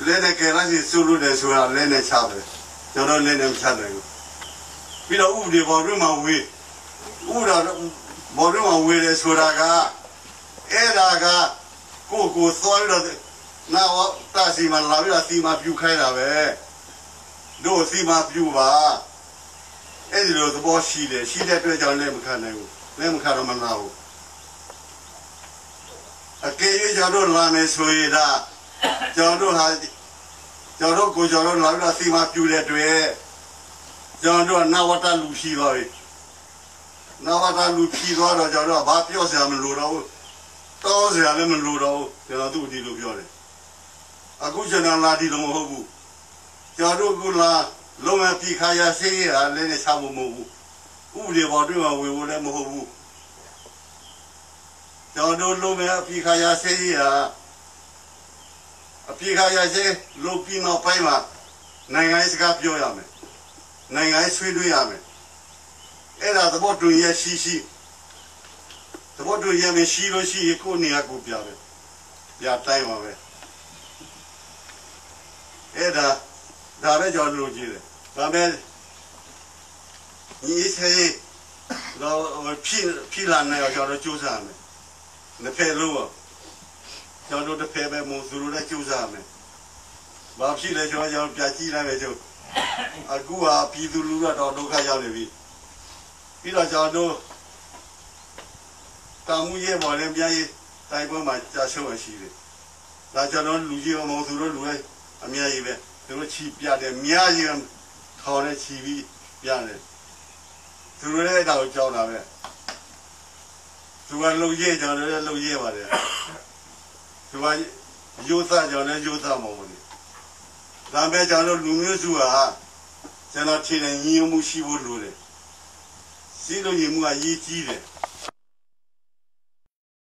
လက်နက်ကိုင်လားရှိရင် သူတို့လည်းဆိုတာ လက်နက်ချတယ်. ကျွန်တော် လက်နက်မချနိုင်ဘူး. ပြီးတော့ ဥပဒေ ဘောင်တွင်းမှာ ဝင်၊ ဥပဒေ ဘောင်တွင်းမှာ ဝင်တယ်ဆိုတာက အဲ့ဒါက ကိုယ့်ကိုယ်သွားပြီးတော့ နဝတ ဆီမှာ လာပြီးတော့ အသိအမှတ်ပြုခိုင်းတာပဲ. တို့အသိအမှတ်ပြုပါ. အဲ့ဒီလိုသဘောရှိတယ်. ရှိတဲ့အတွက်ကြောင့် လက်မခံနိုင်ဘူး. လက်မခံတော့ မလာဘူး. အကယ်၍ ကျွန်တော်တို့ လာမယ်ဆိုရင်ဒါ ကျွန်တော်တို့ဟာ ကျွန်တော်တို့ကိုယ် ကျွန်တော်တို့ လာပြီးတော့ အသိအမှတ်ပြုတဲ့အတွက် ကျွန်တော်တို့က နဝတ လူဖြစ်သွားပြီ. နဝတ လူဖြစ်သွားတော့ ကျွန်တော်တို့က ဘာပြောစရာ မလိုတော့ဘူး. တောင်းစရာလည်း မလိုတော့ဘူး. ကျွန်တော်တို့ ဒီလိုပြောတယ်. အခု ကျွန်တော် လာ ဒီလို မဟုတ်ဘူး. ကျွန်တော်တို့ အခု လာ လုပ်မယ့် အပစ်အခတ်ရပ်စဲရေးဟာ လက်နက်ချဖို့ မဟုတ်ဘူး. ဥပဒေ ဘောင်တွင်းမှာ ဝင်ဖို့လည်း မဟုတ်ဘူး. ကျွန်တော်တို့ လုပ်မယ့် အပစ်အခတ်ရပ်စဲရေးဟာ အပစ်အခတ်ရပ်စဲ လုပ်ပြီးနောက်ပိုင်းမှာ နိုင်ငံရေးစကားပြောရမယ်. နိုင်ငံရေးဆွေးနွေးရမယ်. အဲ့ဒါ သဘောတူညီချက်ရှိရှိ, သဘောတူညီချက်မရှိလို့ရှိရင် ကိုယ့်နေရာကိုယ်ပြန်ပဲ, ပြန်တိုင်းပါပဲ. အဲ့ဒါ, ဒါပဲ ကျွန်တော် လိုချင်တယ်. ဒါပေမဲ့ ငြိမ်းချမ်းရေး တော့ ဖြစ်, ဖြစ်လာနိုင်အောင် ကျွန်တော်တို့ ကြိုးစားရမယ်. နှစ်ဖက်လုံးပေါ့. ကျွန်တော်တို့ တစ်ဖက်ပဲမဟုတ် သူတို့လည်း ကြိုးစားရမယ်. ဘာဖြစ်လဲဆိုတော့ ကျွန်တော် ပြန်ကြည့်လိုက်မယ်ဆို, အခုဟာ ပြည်သူလူထုက တော်တော် ဒုက္ခရောက်နေပြီ. ပြီးတော့ ကျွန်တော်တို့ တပ်မှူး ရဲဘော်လည်း အများကြီး တိုက်ပွဲမှာ ကျဆုံးတာရှိတယ်. ဒါ ကျွန်တော်တို့ လူချည်းပဲမဟုတ် သူတို့လူလည်း အများကြီးပဲ. သူတို့ ချီပြတယ် အများကြီးပဲ. ထောင်နဲ့ချီပြီး ပြတယ်. သူတို့လည်း အဲ့ဒါကို ကြောက်တာပဲ. သူက လုပ်ရဲ, ကျွန်တော်လည်း လုပ်ရဲပါတယ်. သူက ရိုးသား, ကျွန်တော်လည်း ရိုးသားမှာပေါ့လေ. ဒါပေမဲ့ ကျွန်တော်တို့ လူမျိုးစုဟာ ကျွန်တော်ထင်တယ် ညီညွတ်မှုရှိဖို့လိုတယ်. စည်းလုံးညီညွတ်မှုက အရေးကြီးတယ်.